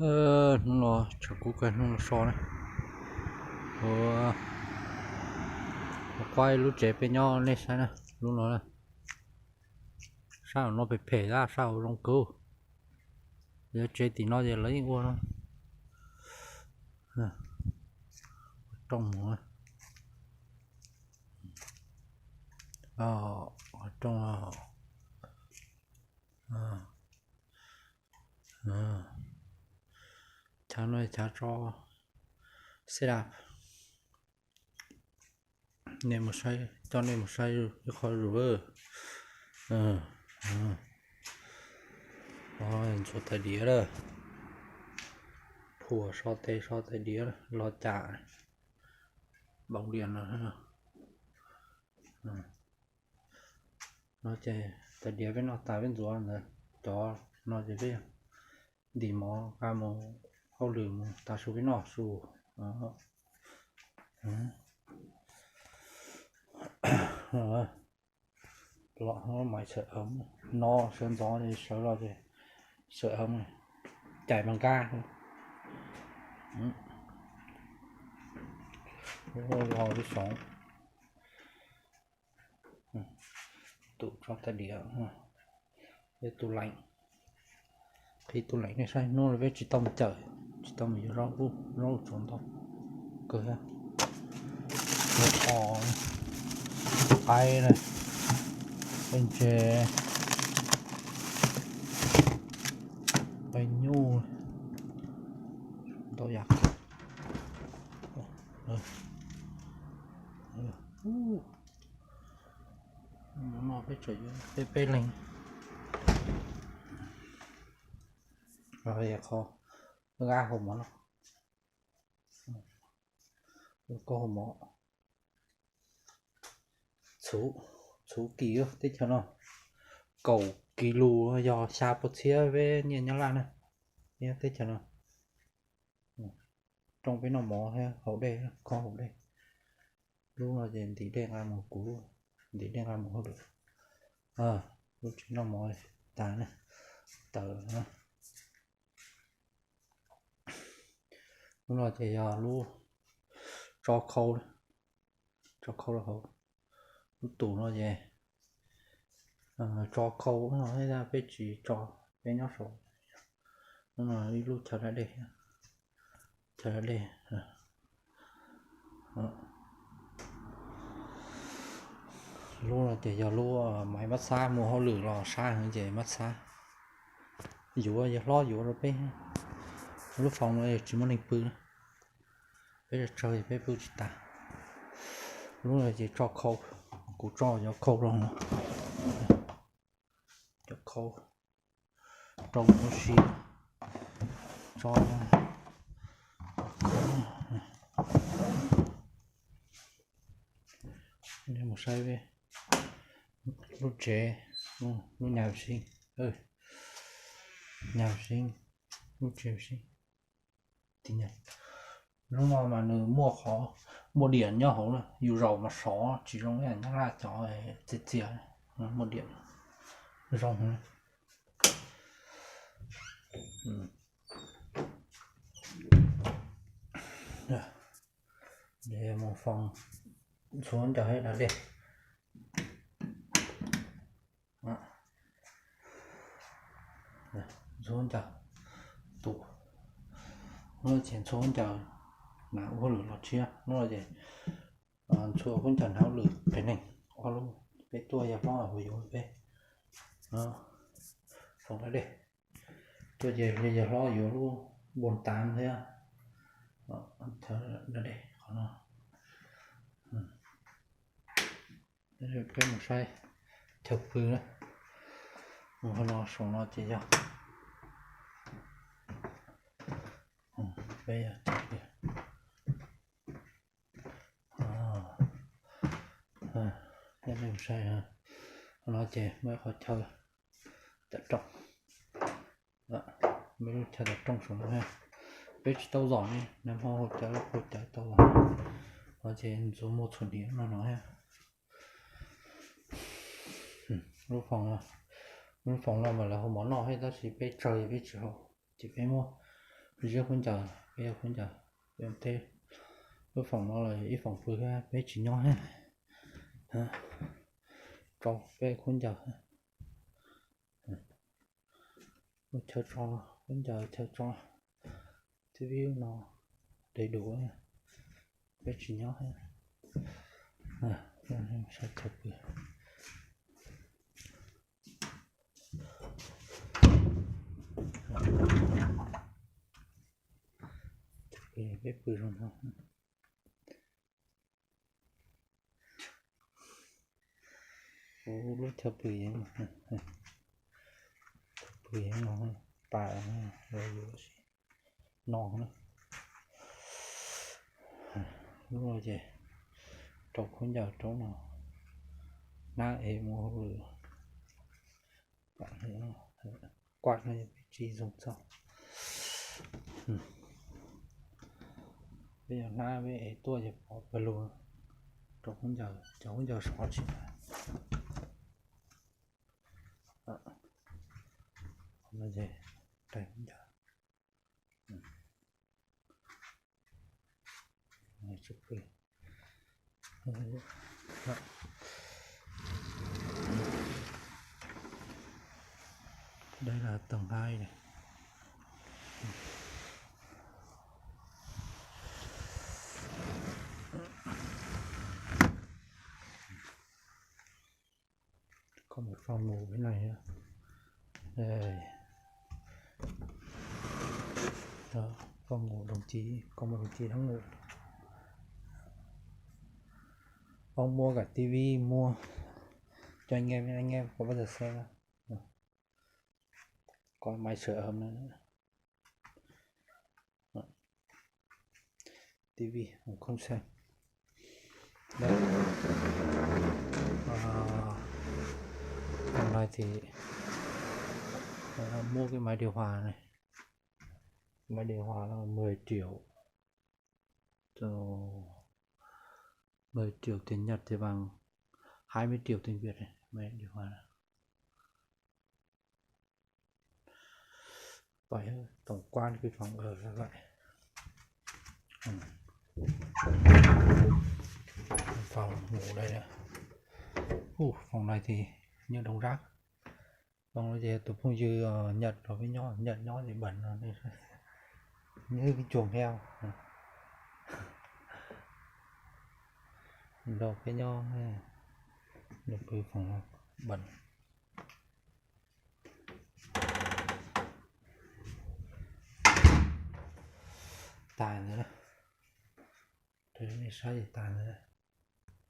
Hnub no tsaus kub kawg, hnub no so na. Ua, kuaj ib lub tsev peb nyob nej saib na, lub no na. Sab hauv no phem phem, sab hauv zoo kawg. Yog tsev tim no ces lawv yeej ua no. Rooj mus, rooj, chav no chav tso set up. Nej mus saib, coj nej mus saib ib qho zus. Ntxuav tais diav lawm, phuam so tes so tais diav los cas, npau dias no. No ces tais diav peb noj tas peb ntxuav ntawd, cov no ces peb ntim mov nqa mus hauj lwm mus, tav su peb noj su. Los maiv sawv, no sawv ntxov sawv los ces sawv, cais mas nkaj. Los li xoov, tus tso tais diav, tus leem, qhib tus leem nej saib, hnub no peb tsis tau mus cawm, tsis tau mus yuav zaub, zaub tsuas ntau kawg. Os, qaib na, peb ntse, qaib nyuj, ntau yam. No peb tseem yuav peb peb leeg. Qhov hlab hau mov no, kaub hau mov, txhuv, txhuv kis teb chaws no, kaum kis lus yog xya pua txhiab peb nyiaj Nyab Laj na, teb chaws no. Rooj peb noj mov thiab haus dej, khob haus dej. Lub no ces ntim dej nqa mus, kuv ntim dej nqa mus hauj lwm. Lub tsev noj mov tas na, tawm na. Lub no ces yog lub tso khau, tso khau rau hauv. Lub tus no ces tso khau no, peb tsis tso, peb nyob saum. Lub no ib lub chaw da dej, chaw da dej. Lub no ces yog lub maiv mab xab, mus hauj lwm los sab heev ces mab xab yuav, yawg hlob yuav rau peb. Lub foos no tsis muaj neeg pw, peb tsawg peb pw tsis tas. Lub no ces tso khau, kuv tso cov khau rau no, cov khau rau mus ua si, tso. Mus saib lub tsev, lub nyam si, nyam si, lub tsev si. Lub no mas nws muaj qhov, muaj diam nyob hauv na, yus zaum mas sov tsis zoo li Nyab Laj cov txias txias, muaj diam zoo. Mus foos, ntxhuav ncaws da dej. Ntxhuav ncaws, tus, lub no ces ntxhuav ncaws hnav ua hauj lwm los tshiab, lub no ces ntxhuav ncaws hnav hauj lwm pem neeg. Ob lub, peb tuaj yawg hlob hu yuav peb foos da dej. Tuaj ces yawg hlob yuav lub npoo tav thiab, da dej qhov no. Peb mus saib chaw pw na. Mus qhov no, saum no ces yog, peb yog chaw pw. Qhov no ces muaj ib qhov chaw tawm rooj, muaj ib lub chaw tawm rooj saum no. Peb tsis tau zom ne, nag hmo haus cawv haus cawv tau zom no ces ntxuav muag txhuam diav no no. Lub foos no, lub foos no mas lawv haus mov noj thiab tab sis peb tsawg peb tsis haus, ces peb muab Ziab khaub ncaws, peb yog khaub ncaws, peb teb lub foom no los yog ib foom pw thiab, peb tsis nyob thiab. Rau peb khaub ncaws, lub chaw tso khaub ncaws, chaw tso T V no đầy đủ, peb tsis nyob thiab. Saib chaw pw, peb pw zoo no. Ub, lub chaw pw yeeb, pw yeeb no, pas no na. Lub no ces rau khaub ncaws rau no, hnab ev mus hauj lwm. Kuaj no peb tsis zoo txog. Peb yog hnab peb ev tuaj ces pov pawg lug rau khaub ncaws, cov khaub ncaws sov tsis tau. Qhov no ces rais khaub ncaws. Đây là tầng hai này. Có một phòng ngủ bên này nữa. Đây. Đó, phòng ngủ đồng chí, có một đồng chí đang ngủ. Ông mua cả tivi, mua cho anh em, anh em có bao giờ xem đâu. Có máy sưởi ấm nữa. Tivi không xem. Đấy. À, hôm nay thì à, mua cái máy điều hòa này. Máy điều hòa là mười triệu. Cho mười triệu tiền Nhật thì bằng hai mươi triệu tiền Việt này, máy điều hòa này. Tổng quan cái phòng ở là vậy. Phòng ngủ đây nữa. Uh, phòng này thì như đống rác. Phòng này thì tus phooj ywg Nhật los peb nyob, Nhật nyob thì bẩn no. Như cái chuồng heo. Nrog peb nyob, nws pw phòng bẩn. Tas ntawd, saib tas ntawd.